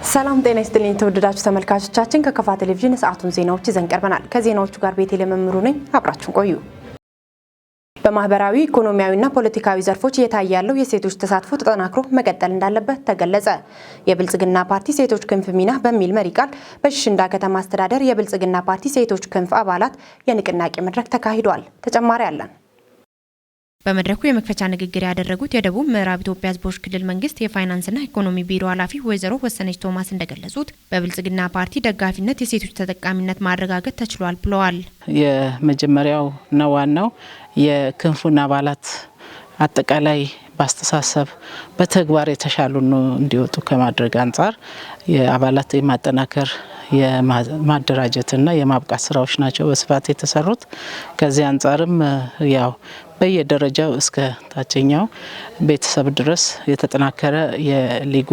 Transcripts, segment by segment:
ሰላም ጤና ይስጥልኝ የተወደዳችሁ ተመልካቾቻችን፣ ከከፋ ቴሌቪዥን የሰዓቱን ዜናዎች ይዘን ቀርበናል። ከዜናዎቹ ጋር ቤቴል መምሩ ነኝ። አብራችሁን ቆዩ። በማህበራዊ፣ ኢኮኖሚያዊና ፖለቲካዊ ዘርፎች እየታየ ያለው የሴቶች ተሳትፎ ተጠናክሮ መቀጠል እንዳለበት ተገለጸ። የብልጽግና ፓርቲ ሴቶች ክንፍ ሚና በሚል መሪ ቃል በሽሽንዳ ከተማ አስተዳደር የብልጽግና ፓርቲ ሴቶች ክንፍ አባላት የንቅናቄ መድረክ ተካሂዷል። ተጨማሪ አለን። በመድረኩ የመክፈቻ ንግግር ያደረጉት የደቡብ ምዕራብ ኢትዮጵያ ሕዝቦች ክልል መንግስት የፋይናንስና ኢኮኖሚ ቢሮ ኃላፊ ወይዘሮ ወሰነች ቶማስ እንደገለጹት፣ በብልጽግና ፓርቲ ደጋፊነት የሴቶች ተጠቃሚነት ማረጋገጥ ተችሏል ብለዋል። የመጀመሪያው እና ዋናው የክንፉን አባላት አጠቃላይ በአስተሳሰብ፣ በተግባር የተሻሉ እንዲወጡ ከማድረግ አንጻር የአባላት የማጠናከር፣ የማደራጀትና የማብቃት ስራዎች ናቸው በስፋት የተሰሩት። ከዚህ አንጻርም ያው በየደረጃው እስከ ታችኛው ቤተሰብ ድረስ የተጠናከረ የሊጉ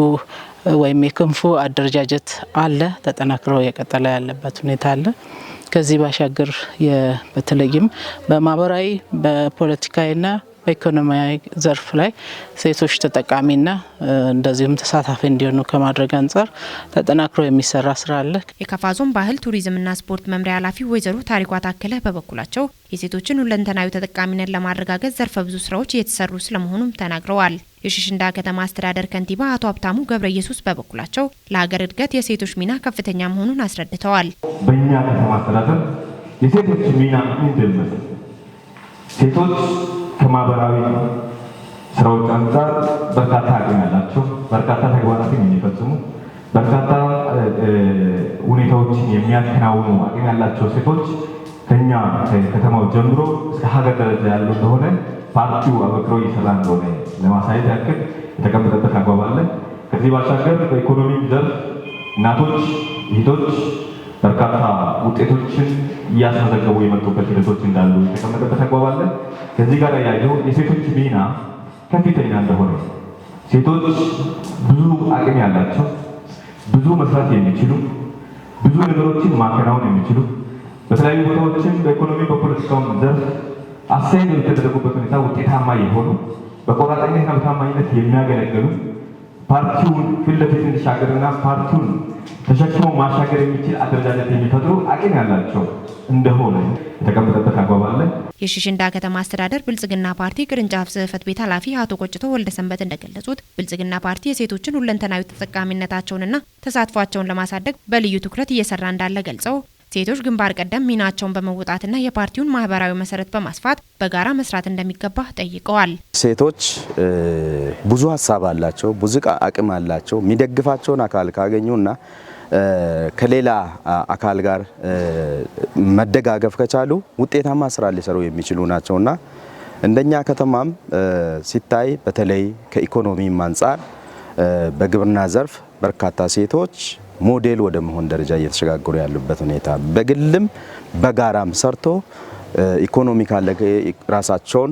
ወይም የክንፉ አደረጃጀት አለ፣ ተጠናክሮ የቀጠለ ያለበት ሁኔታ አለ። ከዚህ ባሻገር በተለይም በማህበራዊ፣ በፖለቲካዊና በኢኮኖሚያዊ ዘርፍ ላይ ሴቶች ተጠቃሚና እንደዚሁም ተሳታፊ እንዲሆኑ ከማድረግ አንጻር ተጠናክሮ የሚሰራ ስራ አለ። የከፋ ዞን ባህል ቱሪዝምና ስፖርት መምሪያ ኃላፊ ወይዘሮ ታሪኳ ታከለ በበኩላቸው፣ የሴቶችን ሁለንተናዊ ተጠቃሚነት ለማረጋገጥ ዘርፈ ብዙ ስራዎች እየተሰሩ ስለመሆኑም ተናግረዋል። የሽሽንዳ ከተማ አስተዳደር ከንቲባ አቶ ሀብታሙ ገብረ ኢየሱስ በበኩላቸው፣ ለሀገር እድገት የሴቶች ሚና ከፍተኛ መሆኑን አስረድተዋል። በእኛ ከተማ አስተዳደር የሴቶች ሚና ምንድን ነው? ሴቶች ከማህበራዊ ስራዎች አንጻር በርካታ አቅም ያላቸው፣ በርካታ ተግባራትን የሚፈጽሙ፣ በርካታ ሁኔታዎችን የሚያከናውኑ አቅም ያላቸው ሴቶች ከኛ ከከተማው ጀምሮ እስከ ሀገር ደረጃ ያሉ እንደሆነ፣ ፓርቲው አበክሮ እየሰራ እንደሆነ ለማሳየት ያክል የተቀመጠበት አግባብ አለ። ከዚህ ባሻገር በኢኮኖሚ ዘርፍ እናቶች፣ እህቶች በርካታ ውጤቶችን እያስመዘገቡ የመጡበት ሂደቶች እንዳሉ የተቀመጠበት አግባብ አለ። ከዚህ ጋር ያየው የሴቶች ሚና ከፍተኛ እንደሆነ፣ ሴቶች ብዙ አቅም ያላቸው፣ ብዙ መስራት የሚችሉ፣ ብዙ ነገሮችን ማከናወን የሚችሉ፣ በተለያዩ ቦታዎችም በኢኮኖሚ በፖለቲካውም ዘርፍ አሳይን የተደረጉበት ሁኔታ ውጤታማ የሆኑ፣ በቆራጠኝነትና በታማኝነት የሚያገለግሉ፣ ፓርቲውን ፊት ለፊት እንዲሻገርና ፓርቲውን ተሸክሞ ማሻገር የሚችል አደረጃጀት የሚፈጥሩ አቅም ያላቸው እንደሆነ የተቀመጠበት አግባብ አለ። የሽሽንዳ ከተማ አስተዳደር ብልጽግና ፓርቲ ቅርንጫፍ ጽህፈት ቤት ኃላፊ አቶ ቆጭቶ ወልደሰንበት እንደገለጹት፣ ብልጽግና ፓርቲ የሴቶችን ሁለንተናዊ ተጠቃሚነታቸውንና ተሳትፏቸውን ለማሳደግ በልዩ ትኩረት እየሰራ እንዳለ ገልጸው፣ ሴቶች ግንባር ቀደም ሚናቸውን በመወጣትና የፓርቲውን ማህበራዊ መሰረት በማስፋት በጋራ መስራት እንደሚገባ ጠይቀዋል። ሴቶች ብዙ ሀሳብ አላቸው፣ ብዙ አቅም አላቸው። የሚደግፋቸውን አካል ካገኙና ከሌላ አካል ጋር መደጋገፍ ከቻሉ ውጤታማ ስራ ሊሰሩ የሚችሉ ናቸውና እንደኛ ከተማም ሲታይ በተለይ ከኢኮኖሚም አንጻር በግብርና ዘርፍ በርካታ ሴቶች ሞዴል ወደ መሆን ደረጃ እየተሸጋገሩ ያሉበት ሁኔታ፣ በግልም በጋራም ሰርቶ ኢኮኖሚ ካለ ራሳቸውን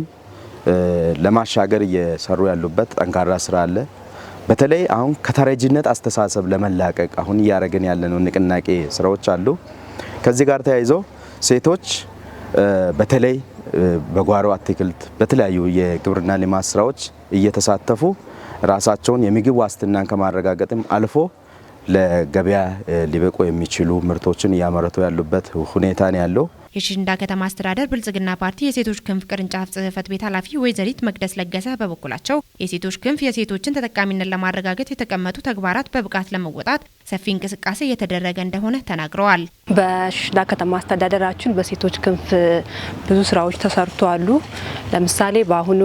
ለማሻገር እየሰሩ ያሉበት ጠንካራ ስራ አለ። በተለይ አሁን ከተረጂነት አስተሳሰብ ለመላቀቅ አሁን እያደረግን ያለነው ንቅናቄ ስራዎች አሉ። ከዚህ ጋር ተያይዞ ሴቶች በተለይ በጓሮ አትክልት፣ በተለያዩ የግብርና ልማት ስራዎች እየተሳተፉ ራሳቸውን የምግብ ዋስትናን ከማረጋገጥም አልፎ ለገበያ ሊበቁ የሚችሉ ምርቶችን እያመረቱ ያሉበት ሁኔታ ነው ያለው። የሽንዳ ከተማ አስተዳደር ብልጽግና ፓርቲ የሴቶች ክንፍ ቅርንጫፍ ጽህፈት ቤት ኃላፊ ወይዘሪት መቅደስ ለገሰ በበኩላቸው፣ የሴቶች ክንፍ የሴቶችን ተጠቃሚነት ለማረጋገጥ የተቀመጡ ተግባራት በብቃት ለመወጣት ሰፊ እንቅስቃሴ እየተደረገ እንደሆነ ተናግረዋል። በሽንዳ ከተማ አስተዳደራችን በሴቶች ክንፍ ብዙ ስራዎች ተሰርተዋል። ለምሳሌ በአሁኑ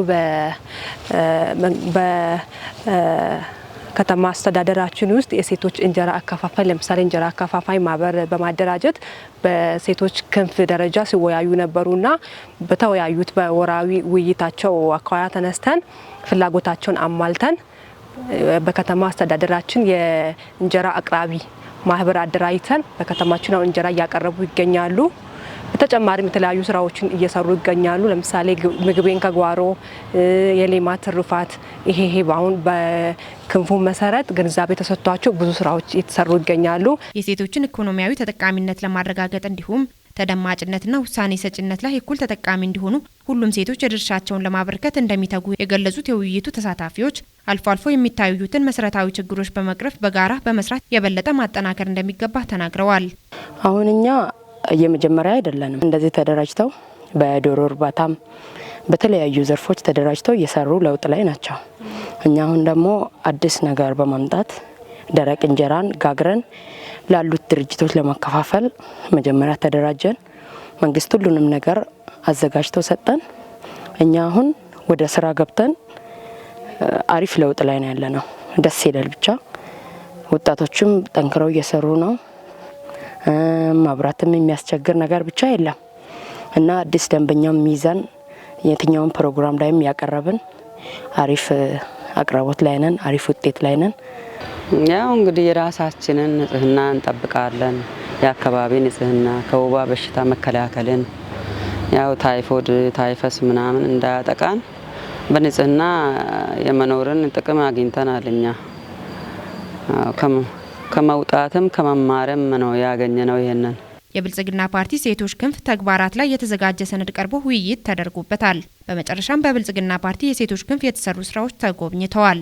ከተማ አስተዳደራችን ውስጥ የሴቶች እንጀራ አከፋፋይ፣ ለምሳሌ እንጀራ አከፋፋይ ማህበር በማደራጀት በሴቶች ክንፍ ደረጃ ሲወያዩ ነበሩና በተወያዩት በወራዊ ውይይታቸው አኳያ ተነስተን ፍላጎታቸውን አሟልተን በከተማ አስተዳደራችን የእንጀራ አቅራቢ ማህበር አደራጅተን በከተማችን አሁን እንጀራ እያቀረቡ ይገኛሉ። በተጨማሪም የተለያዩ ስራዎችን እየሰሩ ይገኛሉ። ለምሳሌ ምግቤን ከጓሮ፣ የሌማት ትሩፋት፣ ይሄ በአሁን በክንፉ መሰረት ግንዛቤ ተሰጥቷቸው ብዙ ስራዎች እየተሰሩ ይገኛሉ። የሴቶችን ኢኮኖሚያዊ ተጠቃሚነት ለማረጋገጥ እንዲሁም ተደማጭነትና ውሳኔ ሰጭነት ላይ እኩል ተጠቃሚ እንዲሆኑ ሁሉም ሴቶች የድርሻቸውን ለማበርከት እንደሚተጉ የገለጹት የውይይቱ ተሳታፊዎች አልፎ አልፎ የሚታዩትን መሰረታዊ ችግሮች በመቅረፍ በጋራ በመስራት የበለጠ ማጠናከር እንደሚገባ ተናግረዋል። አሁን እኛ የመጀመሪያ አይደለንም። እንደዚህ ተደራጅተው በዶሮ እርባታም በተለያዩ ዘርፎች ተደራጅተው እየሰሩ ለውጥ ላይ ናቸው። እኛ አሁን ደግሞ አዲስ ነገር በማምጣት ደረቅ እንጀራን ጋግረን ላሉት ድርጅቶች ለማከፋፈል መጀመሪያ ተደራጀን። መንግስት ሁሉንም ነገር አዘጋጅቶ ሰጠን። እኛ አሁን ወደ ስራ ገብተን አሪፍ ለውጥ ላይ ነው ያለነው። ደስ ይላል። ብቻ ወጣቶችም ጠንክረው እየሰሩ ነው። መብራትም የሚያስቸግር ነገር ብቻ የለም እና አዲስ ደንበኛም ሚዛን የትኛውን ፕሮግራም ላይም ያቀረብን አሪፍ አቅርቦት ላይ ነን፣ አሪፍ ውጤት ላይ ነን። ያው እንግዲህ የራሳችንን ንጽህና እንጠብቃለን። የአካባቢ ንጽህና ከወባ በሽታ መከላከልን ያው ታይፎድ፣ ታይፈስ ምናምን እንዳያጠቃን በንጽህና የመኖርን ጥቅም አግኝተናል። እኛ ከመውጣትም ከመማርም ነው ያገኘነው ይሄንን። የብልጽግና ፓርቲ ሴቶች ክንፍ ተግባራት ላይ የተዘጋጀ ሰነድ ቀርቦ ውይይት ተደርጎበታል። በመጨረሻም በብልጽግና ፓርቲ የሴቶች ክንፍ የተሰሩ ስራዎች ተጎብኝተዋል።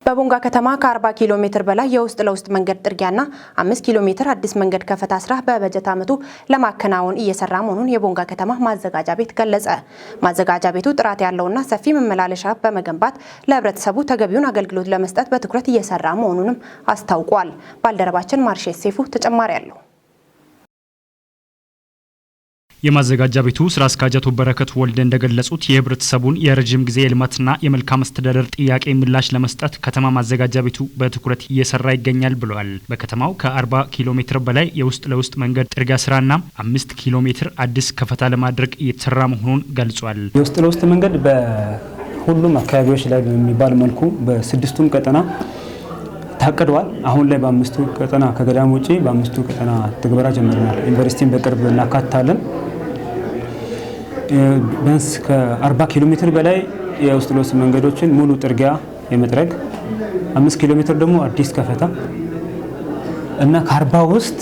በቦንጋ ከተማ ከ40 ኪሎ ሜትር በላይ የውስጥ ለውስጥ መንገድ ጥርጊያና 5 ኪሎ ሜትር አዲስ መንገድ ከፈታ ስራ በበጀት ዓመቱ ለማከናወን እየሰራ መሆኑን የቦንጋ ከተማ ማዘጋጃ ቤት ገለጸ። ማዘጋጃ ቤቱ ጥራት ያለውና ሰፊ መመላለሻ በመገንባት ለሕብረተሰቡ ተገቢውን አገልግሎት ለመስጠት በትኩረት እየሰራ መሆኑንም አስታውቋል። ባልደረባችን ማርሼ ሴፉ ተጨማሪ አለው። የማዘጋጃ ቤቱ ስራ አስኪያጅ አቶ በረከት ወልደ እንደገለጹት የህብረተሰቡን የረጅም ጊዜ የልማትና የመልካም አስተዳደር ጥያቄ ምላሽ ለመስጠት ከተማ ማዘጋጃ ቤቱ በትኩረት እየሰራ ይገኛል ብለዋል። በከተማው ከ40 ኪሎ ሜትር በላይ የውስጥ ለውስጥ መንገድ ጥርጊያ ስራና 5 ኪሎ ሜትር አዲስ ከፈታ ለማድረግ እየተሰራ መሆኑን ገልጿል። የውስጥ ለውስጥ መንገድ በሁሉም አካባቢዎች ላይ በሚባል መልኩ በስድስቱም ቀጠና ታቅደዋል። አሁን ላይ በአምስቱ ቀጠና ከገዳም ውጪ በአምስቱ ቀጠና ትግበራ ጀምረናል። ዩኒቨርሲቲን በቅርብ እናካትታለን። ቢያንስ ከ40 ኪሎ ሜትር በላይ የውስጥ ለውስጥ መንገዶችን ሙሉ ጥርጊያ የመጥረግ፣ 5 ኪሎ ሜትር ደግሞ አዲስ ከፈታ እና ከ40 ውስጥ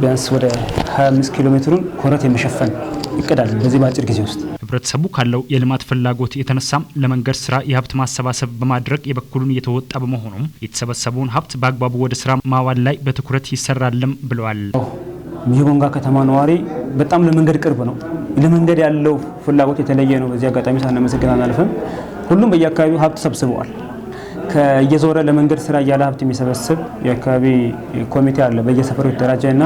ቢያንስ ወደ 25 ኪሎ ሜትሩን ኮረት የመሸፈን እቅድ አለን በዚህ በአጭር ጊዜ ውስጥ። ህብረተሰቡ ካለው የልማት ፍላጎት የተነሳም ለመንገድ ስራ የሀብት ማሰባሰብ በማድረግ የበኩሉን እየተወጣ በመሆኑም የተሰበሰበውን ሀብት በአግባቡ ወደ ስራ ማዋል ላይ በትኩረት ይሰራልም ብለዋል። የቦንጋ ከተማ ነዋሪ በጣም ለመንገድ ቅርብ ነው። ለመንገድ ያለው ፍላጎት የተለየ ነው። በዚህ አጋጣሚ ሳናመሰግን አናልፍም። ሁሉም በየአካባቢው ሀብት ሰብስበዋል። ከየዞረ ለመንገድ ስራ እያለ ሀብት የሚሰበስብ የአካባቢ ኮሚቴ አለ በየሰፈሩ የተደራጀ እና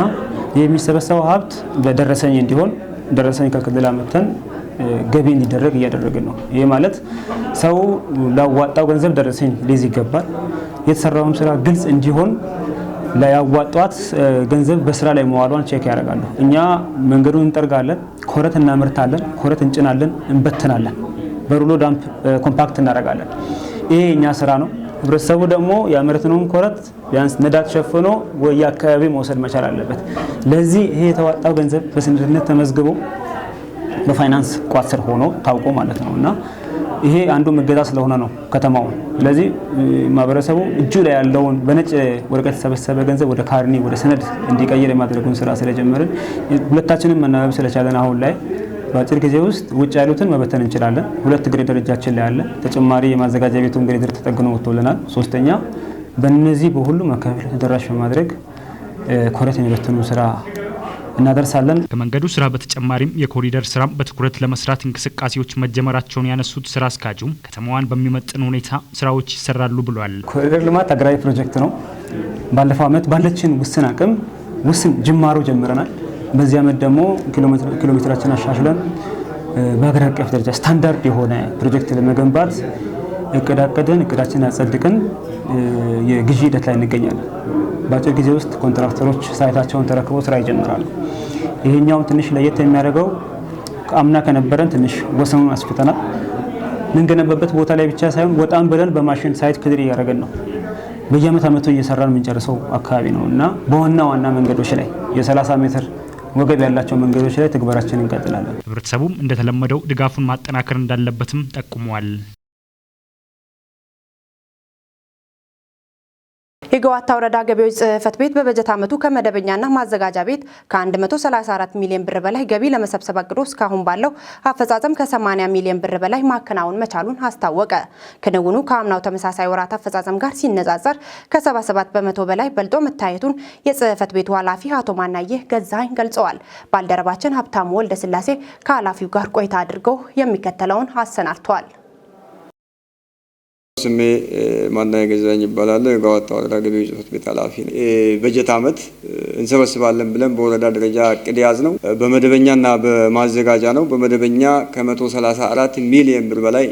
የሚሰበሰበው ሀብት በደረሰኝ እንዲሆን ደረሰኝ ከክልል አመተን ገቢ እንዲደረግ እያደረግን ነው። ይህ ማለት ሰው ላዋጣው ገንዘብ ደረሰኝ ሊይዝ ይገባል። የተሰራውም ስራ ግልጽ እንዲሆን ያዋጧት ገንዘብ በስራ ላይ መዋሏን check ያደርጋሉ። እኛ መንገዱን እንጠርጋለን፣ ኮረት እናመርታለን፣ ኮረት እንጭናለን፣ እንበትናለን፣ በሩሎ dump compact እናደርጋለን። ይሄ የእኛ ስራ ነው። ህብረተሰቡ ደግሞ ያመረትነውን ኮረት ቢያንስ ነዳጅ ሸፍኖ ወደ አካባቢ መውሰድ መቻል አለበት። ለዚህ ይሄ የተዋጣው ገንዘብ በሰነድነት ተመዝግቦ በፋይናንስ ቋት ስር ሆኖ ታውቆ ማለት ነው እና ይሄ አንዱ እገዛ ስለሆነ ነው ከተማው። ስለዚህ ማህበረሰቡ እጁ ላይ ያለውን በነጭ ወረቀት የተሰበሰበ ገንዘብ ወደ ካርኒ ወደ ሰነድ እንዲቀይር የማድረጉን ስራ ስለጀመርን ሁለታችንም መናበብ ስለቻለን አሁን ላይ በአጭር ጊዜ ውስጥ ውጭ ያሉትን መበተን እንችላለን። ሁለት ግሬደር እጃችን ላይ አለ። ተጨማሪ የማዘጋጃ ቤቱን ግሬደር ተጠግኖ ወጥቶልናል። ሶስተኛ በእነዚህ በሁሉም አካባቢ ተደራሽ በማድረግ ኮረት የሚበትኑ ስራ እናደርሳለን። ከመንገዱ ስራ በተጨማሪም የኮሪደር ስራም በትኩረት ለመስራት እንቅስቃሴዎች መጀመራቸውን ያነሱት ስራ አስኪያጁ ከተማዋን በሚመጥን ሁኔታ ስራዎች ይሰራሉ ብሏል። ኮሪደር ልማት ሀገራዊ ፕሮጀክት ነው። ባለፈው ዓመት ባለችን ውስን አቅም ውስን ጅማሮ ጀምረናል። በዚህ ዓመት ደግሞ ኪሎ ሜትራችን አሻሽለን በሀገር አቀፍ ደረጃ ስታንዳርድ የሆነ ፕሮጀክት ለመገንባት እቅድ አቅደን እቅዳችንን አጸድቀን የግዢ ሂደት ላይ እንገኛለን። በአጭር ጊዜ ውስጥ ኮንትራክተሮች site ኣቸውን ተረክበው ስራ ይጀምራሉ። ይሄኛውም ትንሽ ለየት የሚያደርገው አምና ከነበረን ትንሽ ወሰኑን አስፍተናል። ምንገነባበት ቦታ ላይ ብቻ ሳይሆን ወጣም ብለን በማሽን site clear እያደረግን ነው። በየአመት አመቱ እየሰራን የምንጨርሰው አካባቢ ነው እና በዋና ዋና መንገዶች ላይ የ30 ሜትር ወገብ ያላቸው መንገዶች ላይ ትግበራችንን እንቀጥላለን። ህብረተሰቡም እንደተለመደው ድጋፉን ማጠናከር እንዳለበትም ጠቁመዋል። የገዋታ ወረዳ ገቢዎች ጽሕፈት ቤት በበጀት ዓመቱ ከመደበኛና ማዘጋጃ ቤት ከ134 ሚሊዮን ብር በላይ ገቢ ለመሰብሰብ አቅዶ እስካሁን ባለው አፈጻጸም ከ80 ሚሊዮን ብር በላይ ማከናወን መቻሉን አስታወቀ። ክንውኑ ከአምናው ተመሳሳይ ወራት አፈጻጸም ጋር ሲነጻጸር ከ77% በላይ በልጦ መታየቱን የጽሕፈት ቤቱ ኃላፊ አቶ ማናዬ ገዛኸኝ ገልጸዋል። ባልደረባችን ሀብታሙ ወልደ ስላሴ ከኃላፊው ጋር ቆይታ አድርገው የሚከተለውን አሰናድተዋል። ስሜ ማናዬ ገዛኸኝ ይባላል። የገዋታ ወረዳ ገቢዎች ጽሕፈት ቤት ኃላፊ ነኝ። በጀት ዓመት እንሰበስባለን ብለን በወረዳ ደረጃ እቅድ የያዝነው በመደበኛና በማዘጋጃ ነው። በመደበኛ ከ134 ሚሊዮን ብር በላይ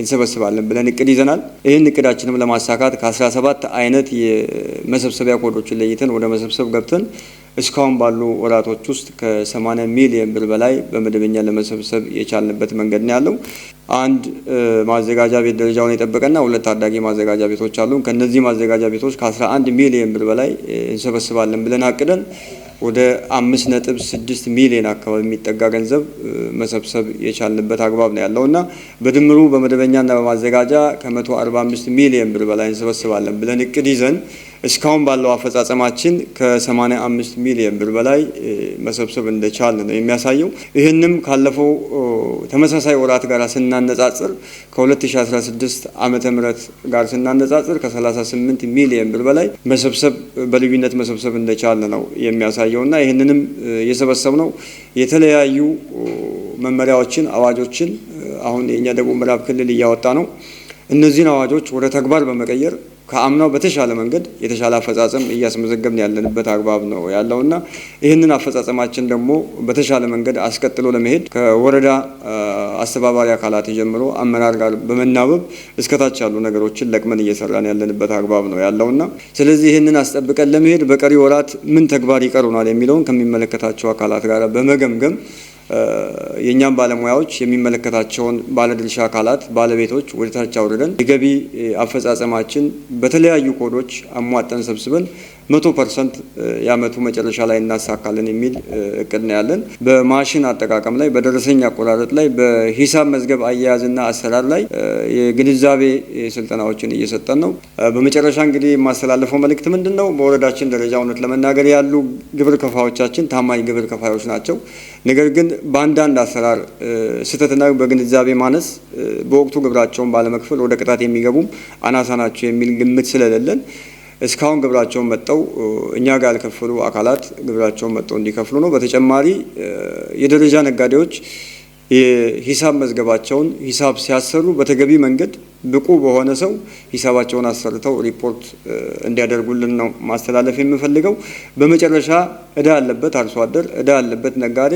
እንሰበስባለን ብለን እቅድ ይዘናል። ይህን እቅዳችንም ለማሳካት ከ17 አይነት የመሰብሰቢያ ኮዶችን ለይተን ወደ መሰብሰብ ገብተን እስካሁን ባሉ ወራቶች ውስጥ ከ80 ሚሊዮን ብር በላይ በመደበኛ ለመሰብሰብ የቻልንበት መንገድ ነው ያለው። አንድ ማዘጋጃ ቤት ደረጃውን የጠበቀና ሁለት ታዳጊ ማዘጋጃ ቤቶች አሉ። ከነዚህ ማዘጋጃ ቤቶች ከ11 ሚሊዮን ብር በላይ እንሰበስባለን ብለን አቅደን ወደ 5.6 ሚሊዮን አካባቢ የሚጠጋ ገንዘብ መሰብሰብ የቻልንበት አግባብ ነው ያለውና በድምሩ በመደበኛና በማዘጋጃ ከ145 ሚሊዮን ብር በላይ እንሰበስባለን ብለን እቅድ ይዘን እስካሁን ባለው አፈጻጸማችን ከ85 ሚሊዮን ብር በላይ መሰብሰብ እንደቻልን ነው የሚያሳየው። ይህንም ካለፈው ተመሳሳይ ወራት ጋር ስናነጻጽር ከ2016 ዓመተ ምህረት ጋር ስናነጻጽር ከ38 ሚሊዮን ብር በላይ መሰብሰብ በልዩነት መሰብሰብ እንደቻልን ነው የሚያሳየውና ይህንንም የሰበሰብነው የተለያዩ መመሪያዎችን፣ አዋጆችን አሁን የኛ ደቡብ ምዕራብ ክልል እያወጣ ነው። እነዚህን አዋጆች ወደ ተግባር በመቀየር ከአምናው በተሻለ መንገድ የተሻለ አፈጻጸም እያስመዘገብን ያለንበት አግባብ ነው ያለውና ይህንን አፈጻጸማችን ደግሞ በተሻለ መንገድ አስቀጥሎ ለመሄድ ከወረዳ አስተባባሪ አካላት ጀምሮ አመራር ጋር በመናበብ እስከታች ያሉ ነገሮችን ለቅመን እየሰራን ያለንበት አግባብ ነው ያለውና ስለዚህ ይህንን አስጠብቀን ለመሄድ በቀሪ ወራት ምን ተግባር ይቀሩናል የሚለውን ከሚመለከታቸው አካላት ጋር በመገምገም የኛም ባለሙያዎች የሚመለከታቸውን ባለድርሻ አካላት ባለቤቶች ወደ ታች አውርደን የገቢ አፈጻጸማችን በተለያዩ ኮዶች አሟጠን ሰብስበን 100% የአመቱ መጨረሻ ላይ እናሳካለን የሚል እቅድ ነው ያለን። በማሽን አጠቃቀም ላይ፣ በደረሰኝ አቆራረጥ ላይ፣ በሂሳብ መዝገብ አያያዝና አሰራር ላይ የግንዛቤ ስልጠናዎችን እየሰጠን ነው። በመጨረሻ እንግዲህ የማስተላልፈው መልእክት ምንድነው? በወረዳችን ደረጃ እውነት ለመናገር ያሉ ግብር ከፋዮቻችን ታማኝ ግብር ከፋዮች ናቸው። ነገር ግን በአንዳንድ አሰራር ስህተትና በግንዛቤ ማነስ በወቅቱ ግብራቸውን ባለመክፈል ወደ ቅጣት የሚገቡም አናሳ ናቸው የሚል ግምት ስለሌለን እስካሁን ግብራቸውን መጠው እኛ ጋር ያልከፈሉ አካላት ግብራቸውን መጠው እንዲከፍሉ ነው። በተጨማሪ የደረጃ ነጋዴዎች የሂሳብ መዝገባቸውን ሂሳብ ሲያሰሩ በተገቢ መንገድ ብቁ በሆነ ሰው ሂሳባቸውን አሰርተው ሪፖርት እንዲያደርጉልን ነው ማስተላለፍ የምፈልገው። በመጨረሻ እዳ ያለበት አርሶ አደር፣ እዳ ያለበት ነጋዴ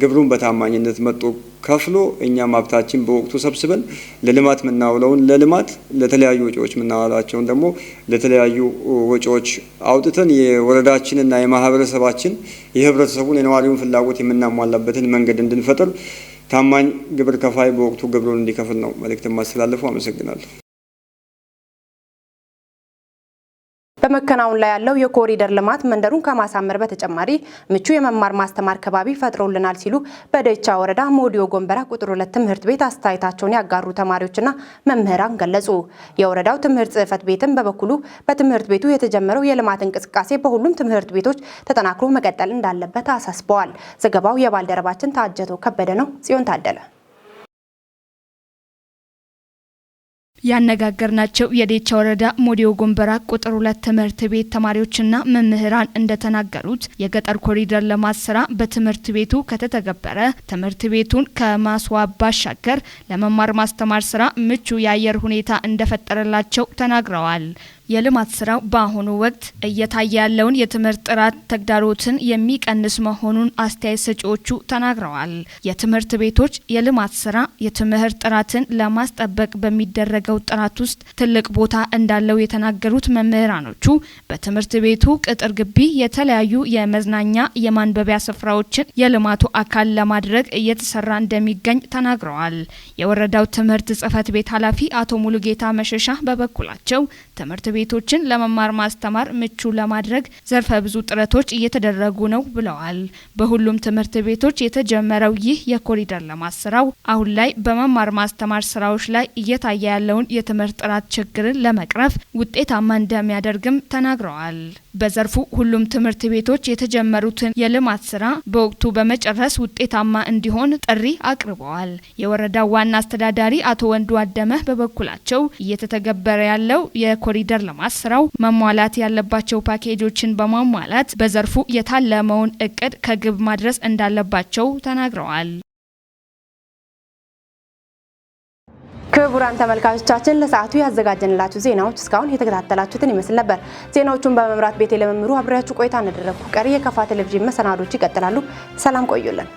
ግብሩን በታማኝነት መጥቶ ከፍሎ እኛም ሀብታችን በወቅቱ ሰብስበን ለልማት ምናውለውን ለልማት፣ ለተለያዩ ወጪዎች ምናውላቸውን ደግሞ ለተለያዩ ወጪዎች አውጥተን የወረዳችንና የማህበረሰባችን የህብረተሰቡን የነዋሪውን ፍላጎት የምናሟላበትን መንገድ እንድንፈጥር ታማኝ ግብር ከፋይ በወቅቱ ግብሩን እንዲከፍል ነው መልእክት ማስተላለፉ። አመሰግናለሁ። በመከናወን ላይ ያለው የኮሪደር ልማት መንደሩን ከማሳመር በተጨማሪ ምቹ የመማር ማስተማር ከባቢ ፈጥሮልናል ሲሉ በደቻ ወረዳ ሞዲዮ ጎንበራ ቁጥር 2 ትምህርት ቤት አስተያየታቸውን ያጋሩ ተማሪዎችና መምህራን ገለጹ። የወረዳው ትምህርት ጽሕፈት ቤትም በበኩሉ በትምህርት ቤቱ የተጀመረው የልማት እንቅስቃሴ በሁሉም ትምህርት ቤቶች ተጠናክሮ መቀጠል እንዳለበት አሳስበዋል። ዘገባው የባልደረባችን ታጀቶ ከበደ ነው። ጽዮን ታደለ ያነጋገርናቸው የዴቻ ወረዳ ሞዲዮ ጎንበራ ቁጥር 2 ትምህርት ቤት ተማሪዎችና መምህራን እንደተናገሩት የገጠር ኮሪደር ልማት ስራ በትምህርት ቤቱ ከተተገበረ ትምህርት ቤቱን ከማስዋብ ባሻገር ለመማር ማስተማር ስራ ምቹ የአየር ሁኔታ እንደፈጠረላቸው ተናግረዋል። የልማት ስራው በአሁኑ ወቅት እየታየ ያለውን የትምህርት ጥራት ተግዳሮትን የሚቀንስ መሆኑን አስተያየት ሰጪዎቹ ተናግረዋል። የትምህርት ቤቶች የልማት ስራ የትምህርት ጥራትን ለማስጠበቅ በሚደረገው ጥራት ውስጥ ትልቅ ቦታ እንዳለው የተናገሩት መምህራኖቹ በትምህርት ቤቱ ቅጥር ግቢ የተለያዩ የመዝናኛ የማንበቢያ ስፍራዎችን የልማቱ አካል ለማድረግ እየተሰራ እንደሚገኝ ተናግረዋል። የወረዳው ትምህርት ጽሕፈት ቤት ኃላፊ አቶ ሙሉጌታ መሸሻ በበኩላቸው ትምህርት ቤቱ ቤቶችን ለመማር ማስተማር ምቹ ለማድረግ ዘርፈ ብዙ ጥረቶች እየተደረጉ ነው ብለዋል። በሁሉም ትምህርት ቤቶች የተጀመረው ይህ የኮሪደር ልማት ስራው አሁን ላይ በመማር ማስተማር ስራዎች ላይ እየታየ ያለውን የትምህርት ጥራት ችግርን ለመቅረፍ ውጤታማ እንደሚያደርግም ተናግረዋል። በዘርፉ ሁሉም ትምህርት ቤቶች የተጀመሩትን የልማት ስራ በወቅቱ በመጨረስ ውጤታማ እንዲሆን ጥሪ አቅርበዋል። የወረዳው ዋና አስተዳዳሪ አቶ ወንዱ አደመህ በበኩላቸው እየተተገበረ ያለው የኮሪደር ልማት ስራው መሟላት ያለባቸው ፓኬጆችን በማሟላት በዘርፉ የታለመውን እቅድ ከግብ ማድረስ እንዳለባቸው ተናግረዋል። ክቡራን ተመልካቾቻችን፣ ለሰዓቱ ያዘጋጀንላችሁ ዜናዎች እስካሁን የተከታተላችሁትን ይመስል ነበር። ዜናዎቹን በመምራት ቤቴ ለመምሩ አብሬያችሁ ቆይታ እንዳደረግኩ። ቀሪ የከፋ ቴሌቪዥን መሰናዶች ይቀጥላሉ። ሰላም ቆዩልን።